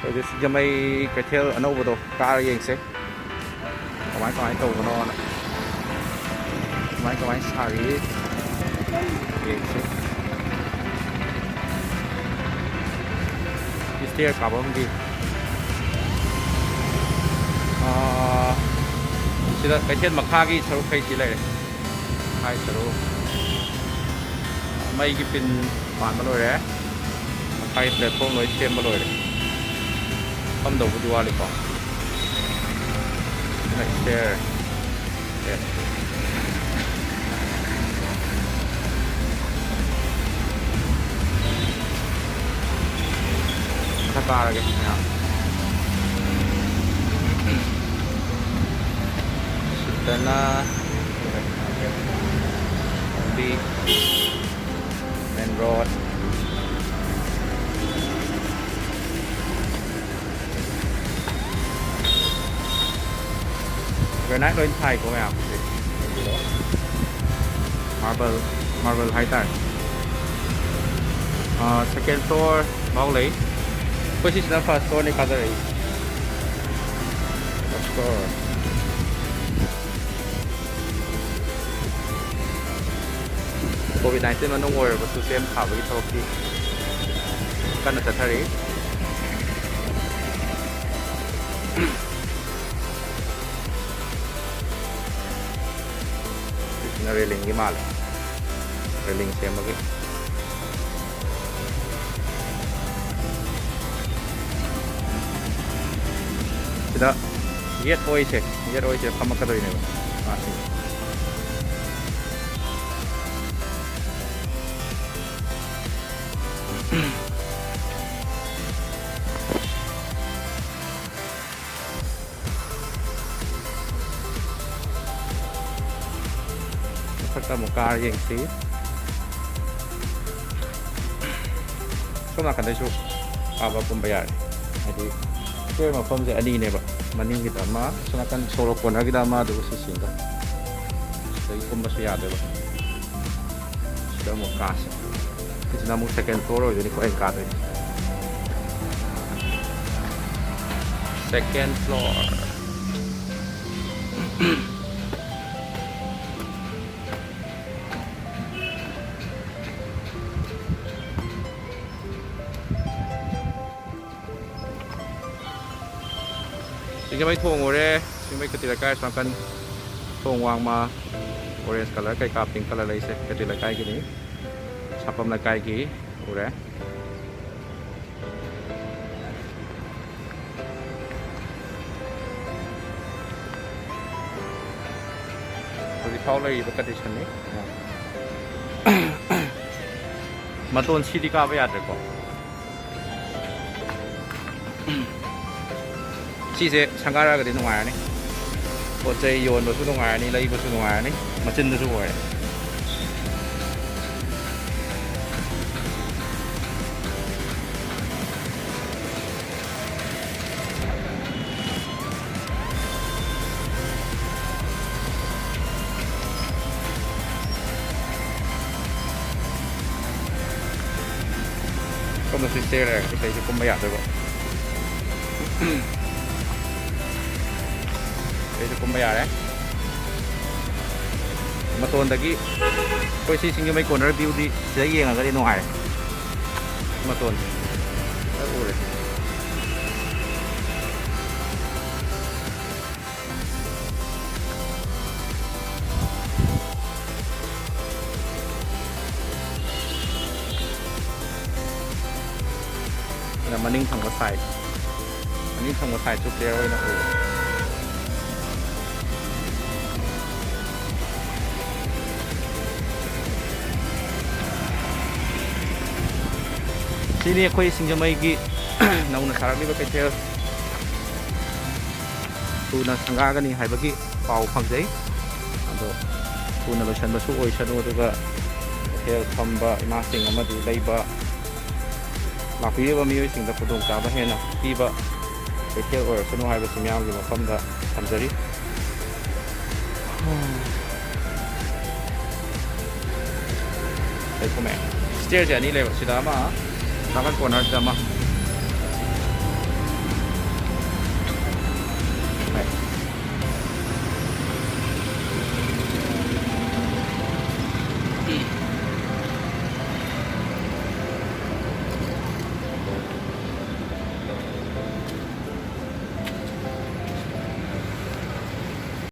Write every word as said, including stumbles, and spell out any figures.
ꯑꯩꯈꯣꯏꯗꯤ ꯁꯤꯡꯖꯃꯩ ꯀꯩꯊꯦꯜ ꯑꯅꯧꯕꯗꯣ ꯀꯥꯔ ꯌꯦꯡꯁꯦ, ꯀꯃꯥꯏ ꯀꯃꯥꯏ ꯇꯧꯕꯅꯣꯅ, ꯀꯃꯥꯏ ꯀꯃꯥꯏ ꯁꯥꯔꯤ ꯌꯦꯡꯁꯦ꯫ ꯁ꯭ꯇꯦꯌꯔ ꯀꯥꯐꯝꯒꯤ, ꯑꯥ, ꯁꯤꯗ ꯀꯩꯊꯦꯜ ꯃꯈꯥꯒꯤ ꯁꯔꯨꯛꯈꯩꯁꯤ ꯂꯩꯔꯦ꯫ ꯃꯈꯥꯒꯤ ꯁꯔꯨꯛ ꯃꯩꯒꯤ ꯄꯤꯟ ꯄꯥꯟꯕ ꯂꯣꯏꯔꯦ꯫ ꯃꯈꯥꯒꯤ ꯄ꯭ꯂꯦꯠꯐꯣꯝ ꯂꯣꯏ ꯁꯦꯝꯕ ꯂꯣꯏꯔꯦ꯫ ꯐꯝꯗꯧꯕꯨꯗꯤ ꯋꯥꯠꯂꯤꯀꯣ꯫ ꯁꯤꯅ ꯁ꯭ꯇꯦꯌꯔ꯫ ꯑꯦ꯫ ꯃꯊꯛ ꯀꯥꯔꯒꯦ ꯃꯌꯥꯝ꯫ ꯁꯤꯗꯅ ꯂꯝꯕꯤ, ꯃꯦꯟ ꯔꯣꯗ꯫ ꯒ꯭ꯔꯦꯅꯥꯏꯠ ꯂꯣꯏ ꯊꯥꯏꯀꯣ ꯃꯌꯥꯝ꯫ ꯃꯥꯔꯕꯜ, ꯃꯥꯔꯕꯜ ꯍꯥꯏꯇꯥꯔꯦ꯫ ꯑꯥ, ꯁꯦꯀꯦꯟ ꯐ꯭ꯂꯣꯔ ꯐꯥꯎ ꯂꯩ꯫ ꯑꯩꯈꯣꯏ ꯁꯤꯁꯤꯅ ꯐꯥꯔꯁ ꯐ꯭ꯂꯣꯔꯅꯤ ꯀꯥꯖꯔꯛꯏ꯫ First floor. ꯀꯣꯚꯤꯗ ꯅꯥꯏꯟꯇꯤꯟ ꯃꯅꯨꯡ ꯑꯣꯏꯔꯕꯁꯨ ꯁꯦꯝ ꯁꯥꯕꯒꯤ ꯊꯕꯛꯇꯤ ꯀꯟꯅ ꯆꯠꯊꯔꯤ꯫ ꯁꯤꯁꯤꯅ ꯔꯦꯂꯤꯡꯒꯤ ꯃꯥꯜꯂꯦ, ꯔꯦꯂꯤꯡ ꯁꯦꯝꯕꯒꯤ꯫ ꯁꯤꯗ ꯌꯦꯠ ꯑꯣꯏꯁꯦ, ꯌꯦꯠ ꯑꯣꯏꯁꯦ ꯐꯝꯃꯛꯀꯗꯣꯏꯅꯦꯕ ꯃꯥꯁꯤ꯫ ꯃꯊꯛꯇ ꯑꯃꯨꯛ ꯀꯥꯔ ꯌꯦꯡꯁꯤ꯫ ꯁꯣꯝ ꯅꯥꯀꯟꯗꯩꯁꯨ ꯀꯥꯕ ꯀꯨꯝꯕ ꯌꯥꯔꯦ꯫ ꯍꯥꯏꯗꯤ ꯁ꯭ꯇꯦꯌꯔ ꯃꯐꯝꯁꯦ ꯑꯅꯤꯅꯦꯕ, ꯃꯅꯤꯡꯒꯤꯗ ꯑꯃ, ꯁꯣꯝ ꯅꯥꯀꯟ ꯁꯣꯔꯣꯛ ꯀꯣꯔꯅꯔꯒꯤꯗ ꯑꯃ, ꯑꯗꯨꯒ ꯁꯤꯁꯤꯒ ꯁꯤꯗꯒꯤ ꯀꯨꯝꯕꯁꯨ ꯌꯥꯗꯣꯏꯕ꯫ ꯁꯤꯗ ꯑꯃꯨꯛ ꯀꯥꯁꯦ꯫ ꯁꯤꯁꯤꯅ ꯑꯃꯨꯛ ꯁꯦꯀꯦꯟ ꯐ꯭ꯂꯣꯔ ꯑꯣꯏꯗꯣꯏꯅꯤꯀꯣ ꯑꯩꯅ ꯀꯥꯗꯣꯏꯁꯦ꯫ Second floor. ꯁꯤꯡꯖꯃꯩ ꯊꯣꯡ ꯎꯔꯦ꯫ ꯁꯤꯡꯖꯃꯩ ꯀꯇꯤ ꯂꯩꯀꯥꯏ ꯑꯁꯣꯝ ꯅꯥꯀꯟ ꯊꯣꯡ ꯋꯥꯡꯃ, orange colour ꯀꯩꯀꯥ pink colour ꯂꯩꯁꯦ ꯀꯇꯤ ꯂꯩꯀꯥꯏꯒꯤꯅꯤ꯫ ꯁꯥꯄꯝ ꯂꯩꯀꯥꯏꯒꯤ ꯎꯔꯦ꯫ ꯍꯧꯖꯤꯛꯐꯥꯎ ꯂꯩꯔꯤꯕ condition ꯅꯤ꯫ ꯃꯇꯣꯟ ꯁꯤꯗꯤ ꯀꯥꯕ ꯌꯥꯗ꯭ꯔꯦꯀꯣ꯫ ꯁꯤꯁꯦ ꯁꯪꯒꯥꯔꯛꯑꯒꯗꯤ ꯅꯨꯡꯉꯥꯏꯔꯅꯤ꯫ ꯄꯣꯠ ꯆꯩ ꯌꯣꯟꯕꯁꯨ ꯅꯨꯡꯉꯥꯏꯔꯅꯤ, ꯂꯩꯕꯁꯨ ꯅꯨꯡꯉꯥꯏꯔꯅꯤ, ꯃꯆꯤꯟꯗꯁꯨ ꯑꯣꯏꯔꯦ꯫ ꯁꯣꯝꯗꯁꯨ stair ꯂꯩꯔꯦ, ꯏꯁꯩꯁꯦ ꯀꯨꯝꯕ ꯌꯥꯗꯣꯏꯕ꯫ ꯏꯁꯩꯁꯦ ꯀꯨꯝꯕ ꯌꯥꯔꯦ꯫ ꯃꯇꯣꯟꯗꯒꯤ ꯑꯩꯈꯣꯏ ꯁꯤ ꯁꯤꯡꯖꯃꯩ corner view ꯗꯤ ꯁꯤꯗ ꯌꯦꯡꯉꯒꯗꯤ ꯅꯨꯡꯉꯥꯏꯔꯦ꯫ ꯃꯇꯣꯟ ꯂꯣꯏ ꯎꯔꯦ꯫ ꯑꯗꯨꯅ ꯃꯅꯤꯡ ꯊꯪꯕ side, ꯃꯅꯤꯡ ꯊꯪꯕ side ꯁꯨ clear ꯑꯣꯏꯅ ꯎꯔꯦ꯫ ꯁꯤꯅꯤ ꯑꯩꯈꯣꯏ ꯁꯤꯡꯖꯃꯩꯒꯤ ꯅꯧꯅ ꯁꯥꯔꯛꯂꯤꯕ ꯀꯩꯊꯦꯜ꯫ ꯊꯨꯅ ꯁꯪꯒꯥꯒꯅꯤ ꯍꯥꯏꯕꯒꯤ ꯄꯥꯎ ꯐꯪꯖꯩ꯫ ꯑꯗꯣ ꯊꯨꯅ ꯂꯣꯏꯁꯤꯟꯕꯁꯨ ꯑꯣꯏꯁꯅꯨ, ꯑꯗꯨꯒ ꯀꯩꯊꯦꯜ ꯐꯝꯕ ꯏꯃꯥꯁꯤꯡ ꯑꯃꯗꯤ ꯂꯩꯕ ꯂꯥꯛꯄꯤꯔꯤꯕ ꯃꯤꯑꯣꯏꯁꯤꯡꯗ ꯈꯨꯗꯣꯡꯆꯥꯕ ꯍꯦꯟꯅ ꯄꯤꯕ ꯀꯩꯊꯦꯜ ꯑꯣꯏꯔꯁꯅꯨ ꯍꯥꯏꯕꯁꯤ ꯃꯤꯌꯥꯝꯒꯤ ꯃꯐꯝꯗ ꯊꯝꯖꯔꯤ꯫ ꯑꯩ ꯀꯨꯝꯃꯛꯑꯦ꯫ Stair ꯁꯦ ꯑꯅꯤ ꯂꯩꯕ, ꯁꯤꯗ ꯑꯃ, ꯅꯥꯀꯟ corner ꯁꯤꯗ ꯑꯃ꯫